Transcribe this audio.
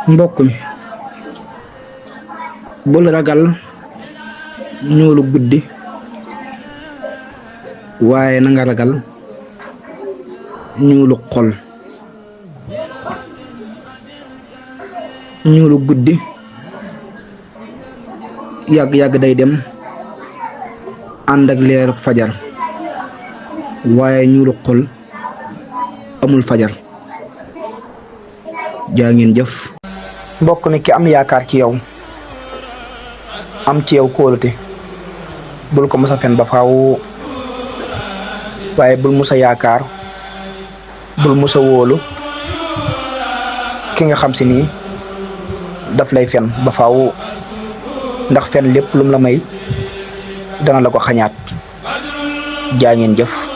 mbokk mi bul ragal ñuulu guddi waaye na nga ragal ñuulu xol. ñuulu guddi yàgg-yàgg day dem ànd ak leer fajar waaye ñuulu xol amul fajar. jaa ngeen jëf. mbokk mi ki am yaakaar ci yow am ci yow kóolute bul ko mës a fen ba faaw waaye bul mës a yaakaar bul mës a wóolu ki nga xam si nii daf lay fen ba faaw ndax fen lépp lum la may dana la ko xañaat. jaa ngeen jëf.